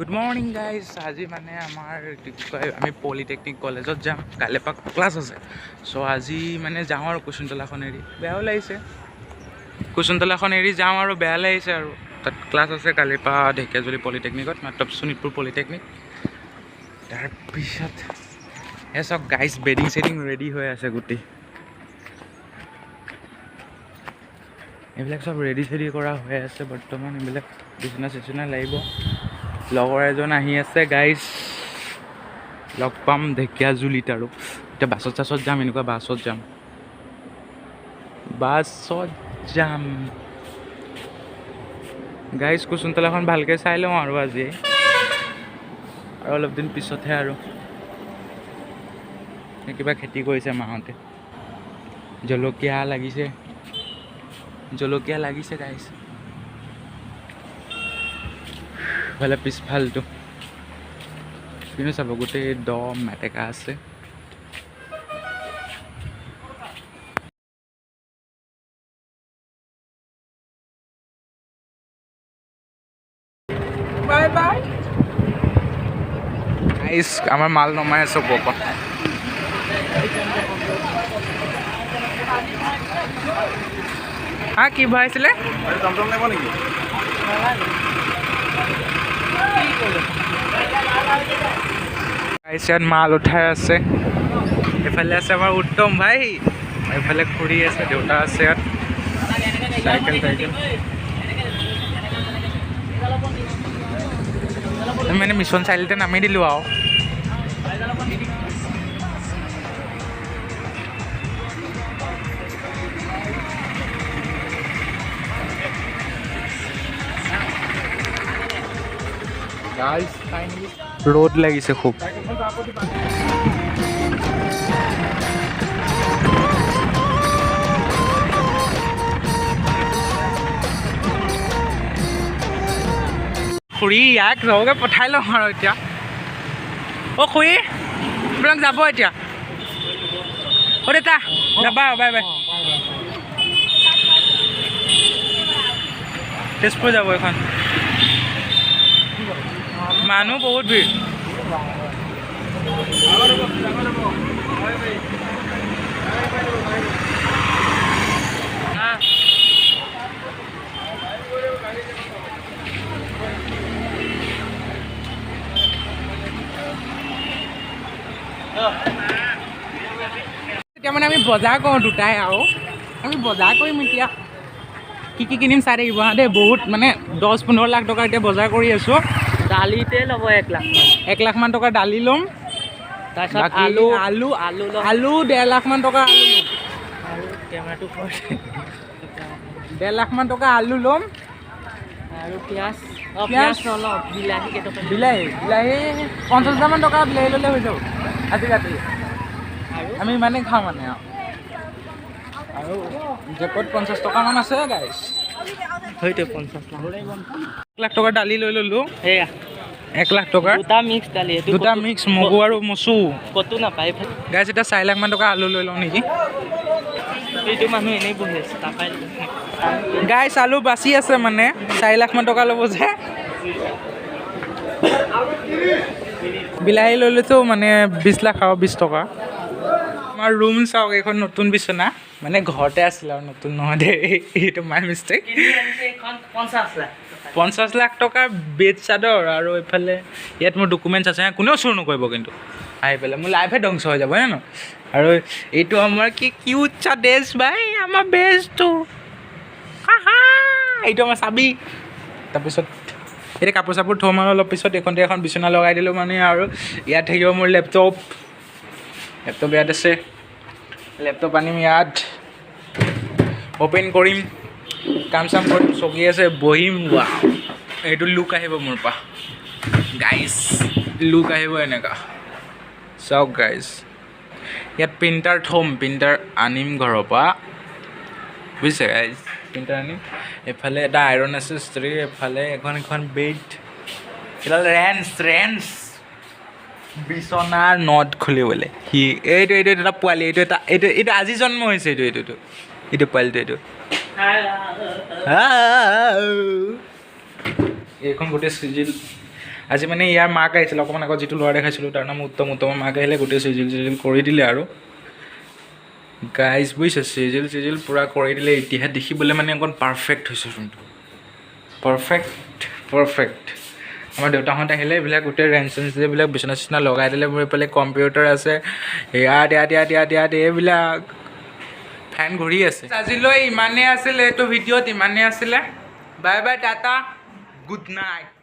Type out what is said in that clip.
Good morning guys. আজি মানে আমাৰ কি কয়, আমি পলিটেকনিক কলেজত যাম। কাইলৈ পৰা ক্লাছ আছে। চ' আজি মানে যাওঁ আৰু কুচুনতলাখন এৰি। বেয়াও লাগিছে, কুচুনতলাখন এৰি যাওঁ আৰু বেয়া লাগিছে। আৰু তাত ক্লাছ আছে কালিৰ পৰা ঢেকীয়াজুলি পলিটেকনিকত, মতলব শোণিতপুৰ পলিটেকনিক। তাৰপিছত এই চব গাইজ বেডিং চেডিং ৰেডি হৈ আছে গোটেই। এইবিলাক চব ৰেডি চেডি কৰা হৈ আছে বৰ্তমান। এইবিলাক বিচনা চিচনা লাগিব। লগৰ এজন আহি আছে গাইজ, লগ পাম ঢেকীয়াজুলিত। আৰু এতিয়া বাছত চাছত যাম, এনেকুৱা বাছত যাম, বাছত যাম গাইজ। কুচুনতলাখন ভালকৈ চাই লওঁ আৰু আজি আৰু অলপ দিন পিছতহে। আৰু এই কিবা খেতি কৰিছে মাহঁতে, জলকীয়া লাগিছে, জলকীয়া লাগিছে গাইজ। ইফালে পিছফালটো কিন্তু চাব, গোটেই দ মেটেকা আছে। Bye bye guys. আমাৰ মাল নমাই আছে ওপৰৰ পৰা। হা, কি ভৰাইছিলে? টমটম লাগিব নেকি? গাইজ, ইয়াত মাল উঠাই আছে। এইফালে আছে আমাৰ উত্তম ভাই, এইফালে খুৰী আছে, দেউতা আছে। ইয়াত চাইকেল টাইকেল। আমি মানে মিছন চাৰিআলিতে নামি দিলোঁ আৰু। গাইজ, ফাইনেলি ৰ'দ লাগিছে খুব। খুৰী, ইয়াক চবকে পঠাই লওঁ আৰু এতিয়া। অ' খুৰী, আপোনাক যাব এতিয়া। অ' দেউতা, যাবা, বাই বাই। তেজপুৰ যাব এইখন। মানুহ বহুত ভিৰ। এতিয়া মানে আমি বজাৰ কৰোঁ দুটাই আৰু আমি বজাৰ কৰিম এতিয়া। কি কি কিনিম চাই থাকিব হা দেই। বহুত মানে 10-15 লাখ টকা এতিয়া বজাৰ কৰি আছোঁ। দালিতে ল'ব 1 লাখ। 1 লাখমান টকা দালি ল'ম। তাৰপিছত বাকী আলু। আলু। আলু ল'ম। আলু 1.5 লাখমান টকা আলু ল'ম। আৰু কেমেৰাটো। 1.5 লাখমান টকা আলু ল'ম। আৰু পিঁয়াজ। অঁ। পিঁয়াজ। পিঁয়াজ নলওঁ, বিলাহী কেইটকা। বিলাহী, বিলাহী 50 হাজাৰমান টকা বিলাহী ল'লে হৈ যাব আজি ৰাতি। আৰু আমি ইমানেই খাওঁ মানে আৰু। আৰু জেপত 50 টকামান আছে গাইছ। হয়তো 50 লাখ। 1 লাখ টকাৰ দালি লৈ ল'লোঁ। সেয়া। 1 লাখ টকাৰ। দুটা মিক্স দালি এইটো। দুটা মিক্স, মগু আৰু মচু। ক'তো নাপায়। গাইছ, এতিয়া 4 লাখমান টকা আলু লৈ লওঁ নেকি? এইটো মানুহ এনেই বহি আছে, তাৰপৰাই। গাইছ, আলু বাচি আছে, মানে 4 লাখমান টকা ল'ব যে। বিলাহী লৈ লৈছোঁ, মানে 20 লাখ আৰু 20 টকা। আমাৰ ৰুম চাওক, এইখন নতুন বিচনা, মানে ঘৰতে আছিলে আৰু, নতুন নহয় দেই, এইটো মাই মিষ্টেক। কিনি আনিছে এইখন 50 লাখ। 50 লাখ টকাৰ বেড চাদৰ। আৰু এইফালে ইয়াত মোৰ ডকুমেণ্টছ আছে, কোনেও চুৰ নকৰিব কিন্তু আহি পেলাই, মোৰ লাইফে ধ্বংস হৈ যাব, হয় ন? আৰু এইটো আমাৰ কি কিউট চা ড্ৰেছ ভাই, আমাৰ বেজটো। এইটো আমাৰ চাবি। তাৰপিছত এতিয়া কাপোৰ চাপোৰ থ'ম আৰু অলপ পিছত এইখনতে এখন বিচনা লগাই দিলোঁ মানে। আৰু ইয়াত থাকিব মোৰ লেপটপ। লেপটপ ইয়াত আছে। লেপটপ আনিম, ইয়াত অ'পেন কৰিম, কাম চাম কৰিম। চকী আছে, বহিম। ৱাও, এইটো লুক আহিব মোৰ পৰা গাইজ, লুক আহিব এনেকুৱা। চাওক গাইজ, ইয়াত প্ৰিণ্টাৰ থ'ম, প্ৰিণ্টাৰ আনিম ঘৰৰ পৰা, বুজিছে গাইজ? প্ৰিণ্টাৰ আনিম। এইফালে এটা আইৰণ আছে স্ত্ৰী, এইফালে এখন এখন বেড, এডাল ৰেঞ্চ, ৰেঞ্চ, বিচনাৰ নদ খুলিবলৈ। সি এইটো এইটো এটা পোৱালি, এইটো এটা, এইটো এইটো আজি জন্ম হৈছে। এইটো এইটো এইটো এইটো পোৱালিটো এইটো। এইখন গোটেই চিজিল। আজি মানে ইয়াৰ মাক আহিছিলে অকণমান আগত, যিটো ল'ৰা দেখাইছিলোঁ তাৰ নাম উত্তম। উত্তমৰ মাক আহিলে, গোটেই চিজিল চিজিল কৰি দিলে আৰু গাইজ, বুজিছে? চিজিল চিজিল পূৰা কৰি দিলে। এতিয়াহে দেখিবলৈ মানে অকণ পাৰফেক্ট হৈছে ৰুমটো, পাৰফেক্ট পাৰফেক্ট। আমাৰ দেউতাহঁত আহিলে এইবিলাক গোটেই ৰেঞ্চ চেঞ্চ, এইবিলাক বিচনা চিচনা লগাই দিলে। মোৰ এইফালে কম্পিউটাৰ আছে, ইয়াত ইয়াত ইয়াত ইয়াত ইয়াত এইবিলাক ফেন ঘূৰি আছে। আজিলৈ ইমানেই আছিলে, এইটো ভিডিঅ'ত ইমানেই আছিলে। Bye bye, tata, good night.